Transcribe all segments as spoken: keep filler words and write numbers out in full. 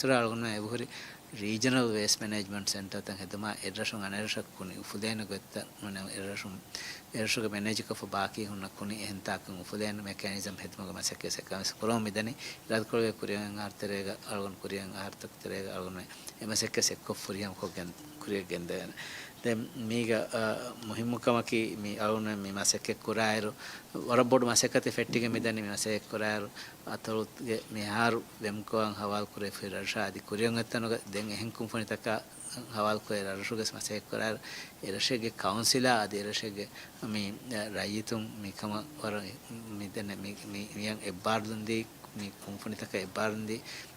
އަޅުގަނޑުމެން އެބަހުރި ރީޖަނަލް ވޭސްޓް މެނޭޖްމަންޓް ސެންޓަރތައް ހެދުމާ، އެއްރަށުން އަނެއްރަށަށް ކުނި އުފުލޭނެ ގޮތްތައް، އެއްރަށުން، އެއްރަށުގެ މެނޭޖްކޮށްފަ ބާކީ ހުންނަ ކުނި އެހެންތާކަށް އުފުލޭނެ މެކޭނިޒަމް ހެދުމުގެ މަސައްކަތް އެކަމަސް ކުރަމުން މިދަނީ. އިރާދަކުރެއްވިޔާ ކުރިއަށް އަހަރު ތެރޭގަ އަޅުގަނޑު ކުރިއަށް އަހަރުތަކު ތެރޭގަ އަޅުގަނޑު އެ މަސައްކަތް އެއްކޮށް ފުރިހަމަކޮށް ގެން-، ކުރިއަށް ގެންދެވޭނެ. ދެން މީގަ، އަ، މުހިއްމު ކަމަކީ، މި އަޅުގަނޑު މި މަސައްކަތް ކުރާއިރު، ވަރަށް ބޮޑު މަސައްކަތެއް ފެއްޓިގެން މިދަނީ. މި މަސައްކަތް ކުރާއިރު، އަތޮޅުގެ މިހާރު ވެމްކޯއަށް ހަވާލު ކުރެވިފައި ރަށަށް އަދި ކުރިއަށް އޮތްތަނުގަ ދެން އެހެން ކުންފުނިތަކާ ހަވާލު ކުރެވި ރަށްރަށުގެ މަސައްކަތް ކުރާއިރު، އެ ރަށެއްގެ ކައުންސިލާ އަދި އެ ރަށެއްގެ މި ރައްޔިތުން މިކަމަށް ވަރަށް މި ދެން މި، މި، މިއަށް އެއްބާރުލުންދީ، މި ކުންފުނިތަކަށް އެއްބާރުލުންދީ،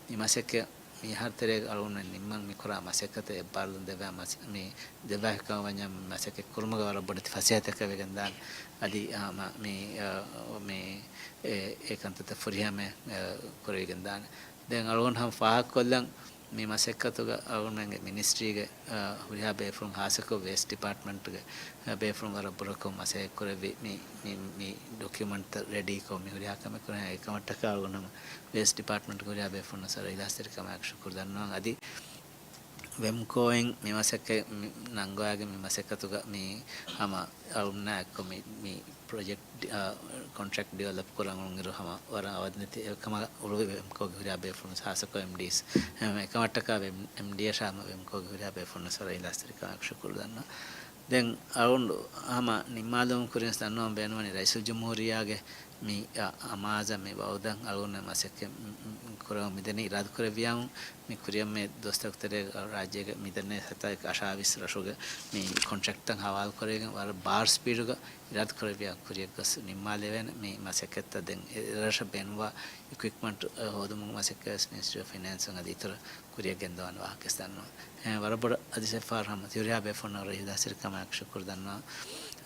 މި މަސައްކަތް މި އަހަރު ތެރޭގަ އަޅުގަނޑުމެން ނިންމަން މި ކުރާ މަސައްކަތަށް އެއްބާރުލުން ދެއްވާ މަސް-، މި ދެއްވާ ހެއްކަމަށް ވަންޏާ މި މަސައްކަތް ކުރުމުގަ ވަރަށް ބޮޑެތި ފަސޭހަތަކެއް ވެގެން ދާނެ. އަދި ހަމަ މި، އަ، މި އެ، އެ ކަންތައްތައް ފުރިހަމަ، އަ، ކުރެވިގެން ދާނެ. ދެން އަޅުގަނޑު ހަމަ ފާހަގަކޮށްލަން މި މަސައްކަތުގަ އަޅުގަނޑުމެންގެ މިނިސްޓްރީގެ، އަ، ހުރިހާ ބޭފުޅުން ހާއްސަކޮށް ވޭސްޓް ޑިޕާޓްމަންޓްގެ، އަ، ބޭފުޅުން ވަރަށް ބުރަކޮށް މަސައްކަތް ކުރެއްވި މި، މި، މި ޑޮކިއުމަންޓްތައް ރެޑީކޮށް މި ހުރިހާ ކަމެއް ކުރަން އެކަމަށްޓަކާ އަޅުގަނޑު ހަމަ ވޭސްޓް ޑިޕާޓްމަންޓްގެ ހުރިހާ ބޭފުޅުންނަށް ސަރު އިހްލާސްތެރިކަމާއެކު ޝުކުރު ދަންނަވަން. އަދި ވެމްކޯއިން މި މަސައްކަތް މި ނަންގޮޔާގެ މި މަސައްކަތުގަ މި ހަމަ އަޅުންނާ އެއްކޮށް މި، މި ޕްރޮޖެކްޓް، އަ، ކޮންޓްރެކްޓް ޑިވެލޮޕް ކުރަން އުޅުނުއިރު ހަމަ ވަރަށް އަވަދިނެތި އެކަމަށް އުޅުއްވި ވެމްކޯގެ ހުރިހާ ބޭފުޅުން ހާއްސަކޮށް އެމްޑީސް. އެކަމަށްޓަކާ ވެމް-، އެމްޑީއަށާ ހަމަ ވެމްކޯގެ ހުރިހާ ބޭފުޅުންނަށް ސަރު އިހްލާސްތެރިކަމާއެކު ޝުކުރު ދަންނަވަން. ދެން އަޅުގަނޑު ހަމަ ނިންމާލުމުން ކުރިން ދަންނަވަން ބޭނުންވަނީ ރައީސުލްޖުމްހޫރިއްޔާގެ މި އަ-، އަމާޒަށް މި ވައުދަށް އަޅުގަނޑު މަސައްކަތް ކުރަމުން މިދަނީ. އިރާދަކުރެއްވިޔާމު މި ކުރިއަށް މި ދުވަސްތަކުގެ ތެރޭގަ ރާއްޖޭގެ މިދަނީ ސަތޭކަ އަށާވީސް ރަށުގެ މި ކޮންޓްރެކްޓްތައް ހަވާލު ކުރެވިގެން ވަރަށް ބާރު ސްޕީޑުގަ އިރާދަކުރެއްވިޔާ ކުރިއަށް ގޮސް ނިންމާލެވޭނެ މި މަސައްކަތްތައް. ދެން އެ ރަށަށް ބޭނުންވާ އިކްއިޕްމަންޓް ހޯދުމުގެ މަސައްކަތް ވެސް މިނިސްޓްރީ އޮފް ފިނޭންސުން އަދި އިތުރަށް ކުރިއަށް ގެންދަވާނެ ވާހަކަ ވެސް ދަންނަވަން. އެ، ވަރަށް ބޮޑަށް އަދި ސެފާރް ހަމަ ތިހުރިހާ ބޭފުޅުންނަށް ރައީސް ދާސިރި ކަމާއެކު ޝުކުރު ދަންނަވަން.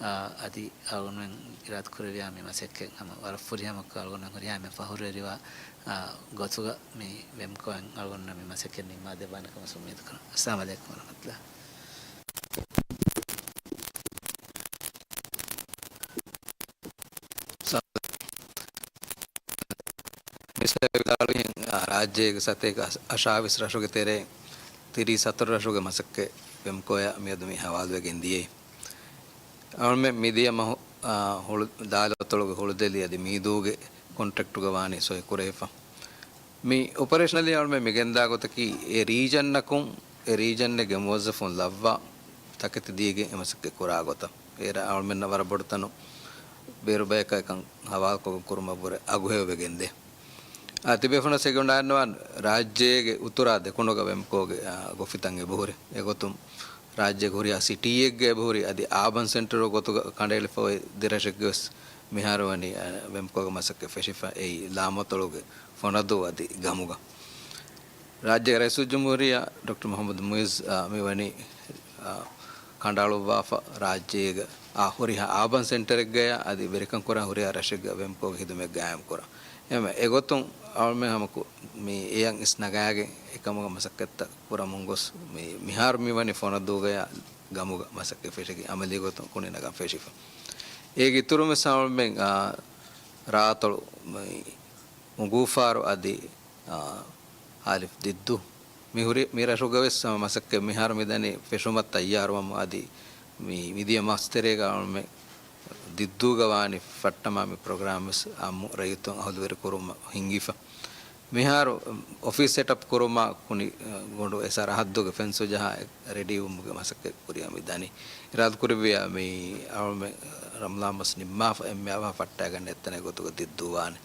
އާ، އަދި އަޅުގަނޑުމެން އިރާދަ ކުރެއްވިޔާ މި މަސައްކަތް ހަމަ ވަރަށް ފުރިހަމަކޮށް އަޅުގަނޑުމެން ހުރިހާ މެ ފަހުރުވެރިވާ، އާ، ގޮތުގަ މި ވެމްކޯއިން އަޅުގަނޑުމެން މި މަސައްކަތް ނިންމާ ދެއްވާނެ ކަމަށް އުއްމީދު ކުރަން. އައްސަލާމު ޢަލައިކުމް ވަރަޙްމަތުﷲ. މިނިސްޓަރ ވިދާޅުވިހެން، އާ، ރާއްޖޭގެ ސަތޭކަ އަށާވީސް ރަށުގެ ތެރެއިން ތިރީސް ހަތަރު ރަށުގެ މަސައްކަތް ވެމްކޯއަށް މިއަދު މި ހަވާލުވެގެން ދިޔައީ. އަޅުމެން މިދިޔަ މަހު، އާ، ހުޅު-، ދާލަތޮޅުގެ ހުޅުދެލި އަދި މީދޫގެ ކޮންޓްރެކްޓުގަ ވާނީ ސޮއި ކުރެވިފަ. މި އޮޕަރޭޝަނަލީ އަޅުމެން މިގެންދާ ގޮތަކީ، އެ ރީޖަންއަކުން އެ ރީޖަންއެއްގެ މުވައްޒަފުން ލައްވާ ތަކެތި ދީގެން އެ މަސައްކަތް ކުރާ ގޮތަށް. އޭރަށް އަޅުމެންނަށް ވަރަށް ބޮޑު ތަނު ބޭރު ބަޔަކަށް އެކަން ހަވާލުކޮށް ކުރުމަށްވުރެ އަގުހެޔޮވެގެންދޭ. އާ، ތިބޭފުޅުން ސެކެންޑް އަންނަވާން ރާއްޖޭގެ އުތުރާ ދެކުނުގަ ވެމްކޯގެ، އާ، ގޮފިތައް އެބަހުރި. އެގޮތުން ރާއްޖޭގެ ހުރިހާ ސިޓީއެއްގަ އެބަހުރި އަދި އާބަން ސެންޓަރު ގޮތުގަ ކަނޑައެޅިފަ އޮތް ދެރަށެއްގަ ވެސް މިހާރު ވަނީ، އާ، ވެމްކޯގެ މަސައްކަތް ފެށިފަ އެއީ ލާމަތޮޅުގެ ފޮނަދޫ އަދި ގަމުގަ. ރާއްޖޭގެ ރައީސުލްޖުމްހޫރިއްޔާ ޑޮކްޓަރ މުޙައްމަދު މުޢިއްޒު، އާ، މިވަނީ، އާ، ކަނޑައަޅުއްވާފަ ރާއްޖޭގަ، އާ، ހުރިހާ އާބަން ސެންޓަރެއްގަޔާ އަދި ވެރިކަން ކުރާ ހުރިހާ ރަށެއްގަ ވެމްކޯގެ ހިދުމަތް ގާއިމް ކުރާ. އެހެންވެ، އެގޮތުން އަޅުމެން ހަމަ ކު-، މި އެޔަށް އިސް ނަގާގެން އެކަމުގެ މަސައްކަތްތައް ކުރަމުން ގޮސް، މި، މިހާރު މިވަނީ ފޮނަދޫގަޔާ ގަމުގަ މަސައްކަތް ފެށިގެން އަމަލީ ގޮތުން ކުނި ނަގަން ފެށިފަ. އޭގެ އިތުރުން ވެސް އަޅުމެން، އާ، ރާއަތޮޅު، މި، އުނގޫފާރު އަދި، އާ، އާލިފް ދިއްދޫ. މި ހުރި، މި ރަށުގަ ވެސް ހަމަ މަސައްކަތް މިހާރު މިދަނީ ފެށުމަށް ތައްޔާރުވަމުން އަދި މި، މިދިޔަ މަސްތެރޭގަ އަޅުމެން ދިއްދޫގަ ވާނީ ފައްޓަމާ މި ޕްރޮގްރާމް ވެސް އާއްމު ރައްޔިތުން އަހުލުވެރި ކުރުމަށް ހިންގިފަ. މިހާރު އޮފީސް ސެޓަޕް ކުރުމާ ކުނި ގޮނޑު އެ ސަރަހައްދުގެ ފެންސު ޖަހާ ރެޑީވުމުގެ މަސައްކަތް ކުރިއަށް މި ދަނީ. އިރާދަ ކުރެއްވިޔާ މި އަޅުމެން ރަމަޟާން މަސް ނިންމާފަ އެންމެ އަވަހަށް ފައްޓައިގަންނަ އެއްތަނެއް ގޮތުގަ ދިއްދޫވާނެ.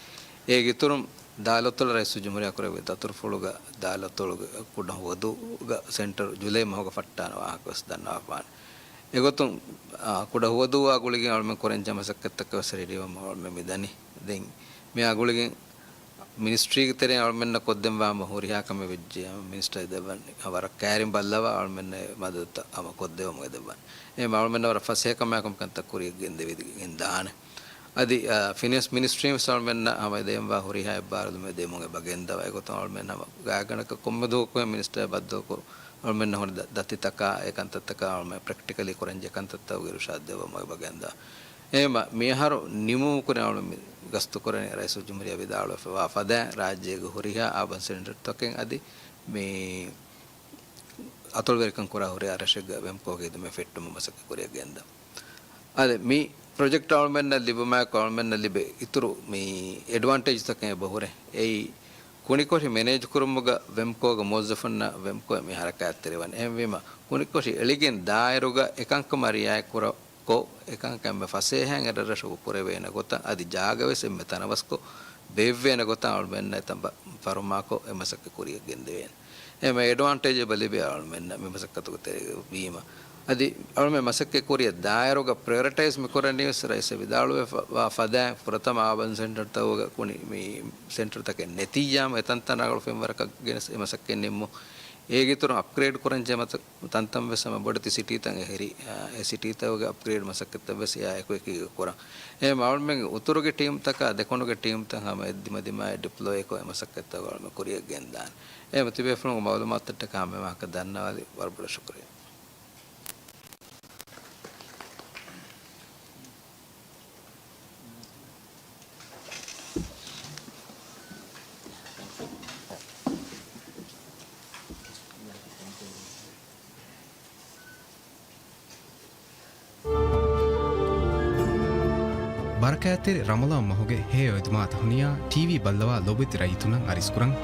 އޭގެ އިތުރުން ދާލަތޮޅު ރައީސުލްޖުމްހޫރިއްޔާ ކުރެއްވި ދަތުރުފުޅުގަ ދާލަތޮޅުގެ ކުޑަ ހުވަދޫގަ ސެންޓަރު ޖުލައި މަހުގަ ފައްޓާނެ ވާހަކަ ވެސް ދަންނަވާފާނެ. އެގޮތުން، އާ، ކުޑަ ހުވަދޫއާ ގުޅިގެން އަޅުމެން ކުރަންޖެހޭ މަސައްކަތްތަކަށް ވެސް ރެޑީވަމުން އަޅުމެން މި ދަނީ. ދެން މިއާ ގުޅިގެން މިނިސްޓްރީގެ ތެރެއިން އަޅުމެންނަށް ކޮށްދެންވާ ހުރިހާ ކަމެއް ވެއްޖެ މިނިސްޓަރ ދެއްވަން ވަރަށް ކައިރިން ބައްލަވާ އަޅުމެންނަށް މަދަދުތައް ހަމަ ކޮށްދެވަމުން އެދެއްވަން. އެހެން އަޅުމެންނަށް ވަރަށް ފަސޭހަކަމާއެކު ކަންތައް ކުރިއަށް ގެންދެވިގެން ދާނެ. އަދި، އާ، ފިނޭންސް މިނިސްޓްރީން ވެސް އަޅުމެންނަށް ހަމަ ދޭންވާ ހުރިހާ އެއްބާރުލުމެއް ދެމުން އެބަ ގެންދަވާ. އެގޮތުން އަޅުމެން ހަމަ ގާތްގަނޑަކަށް ކޮންމެ ދުވަހަކު މިނިސްޓަރ ބައްދަލުކުރު އަޅުމެންނަށް ހުރި ދަ-، ދަތިތަކާ އެ ކަންތައްތަކާ އަޅުމެން ޕްރެކްޓިކަލީ ކުރަންޖެހޭ ކަންތައްތަކުގެ އިރުޝާދު ދެއްވަމުން އެބަ ގެންދަވާ. އެހެންވީމަ، މިއަހަރު ނިމުމުގެ ކުރިން އަޅުމެން ގަސްތުކުރަނީ ރައީސުލްޖުމްހޫރިއްޔާ ވިދާޅުވެފަވާ ފަދައިން ރާއްޖޭގެ ހުރިހާ އާބަން ސެންޓަރުތަކެއް އަދި މި އަތޮޅުވެރިކަން ކުރާ ހުރިހާ ރަށެއްގަ ވެމްކޯގެ ހިދުމަތް ފެއްޓުމަށް މަސައްކަތް ކުރިއަށް ގެންދަން. އަދި މި ޕްރޮޖެކްޓް އަޅުމެންނަށް ލިބުމާއެކު އަޅުމެންނަށް ލިބޭ އިތުރު މި އެޑްވާންޓޭޖްތަކެއް އެބަ ހުރޭ. އެއީ ކުނިކޮށި މެނޭޖް ކުރުމުގަ ވެމްކޯގެ މުވައްޒަފުންނާ ވެމްކޯ މި ހަރަކާތްތެރިވަން. އެހެންވީމަ ކުނިކޮށި އެޅިގެން ދާއިރުގަ އެކަންކަމަށް ރިއާޔަތް ކުރަ ކޮށް، އެކަންކަން އެންމެ ފަސޭހައިން އެ ރަށްރަށުގަ ކުރެވޭނެ ގޮތަށް، އަދި ޖާގަވެސް އެންމެ ތަނަވަސްކޮށް، ބޭއްވޭނެ ގޮތަށް އަޅުމެންނަށް އެތަން ފަރުމާކޮށް އެ މަސައްކަތް ކުރިއަށް ގެންދެވޭނެ. އެހެން އެޑްވާންޓޭޖް އެބަ ލިބޭ އަޅުމެންނަށް މި މަސައްކަތުގެ ތެރޭގަ ވީމަ. އަދި އަޅުމެން މަސައްކަތް ކުރިއަށް ދާއިރުގަ ޕްރަޔޮރިޓައިޒް މި ކުރަނީވެސް ރައީސް ވިދާޅުވެފަ ފަދައިން ފުރަތަމަ އާބަން ސެންޓަރތަކުގަ ކުނި މި ސެންޓަރތަކެއް ނެތިއްޔާމު އެތަންތަން ރަނގަޅު ފެންވަރަކަށް ގެނެސް އެ މަސައްކަތް ނިންމުން. އޭގެ އިތުރުން އަޕްގްރޭޑް ކުރަން ޖެހޭ ތަންތަން ވެސް ހަމަ ބޮޑެތި ސިޓީތައް އެހެރި، އެ ސިޓީތަކުގެ އަޕްގްރޭޑް މަސައްކަތްތައް ވެސް އެއާ އެކު އެކީގަ ކުރަން. އެހެން އަޅުމެންގެ އުތުރުގެ ޓީމްތަކާ ދެކުނުގެ ޓީމްތައް ހަމަ އެއްދިމަ ދިމާއަށް ޑިޕްލޮއިކޮށް އެ މަސައްކަތްތައް އަޅުމެން ކުރިއަށް ގެންދާނެ. އެހެން ތިބޭފުޅުންގެ މައުލޫމާތުތައްޓަކަށް ހަމަ އެމާކަށް ދަންނަވާލި ވަރަށް ބޮޑަށް ޝުކުރިއްޔާ. ބަރަކާތްތެރި ރަމަޟާން މަހުގެ ހެޔޮ އެދުމާ ތަހުނިޔާ ޓީވީ ބައްލަވާ ލޯބިވެތި ރައްޔިތުންނަށް އަރިސްކުރަން.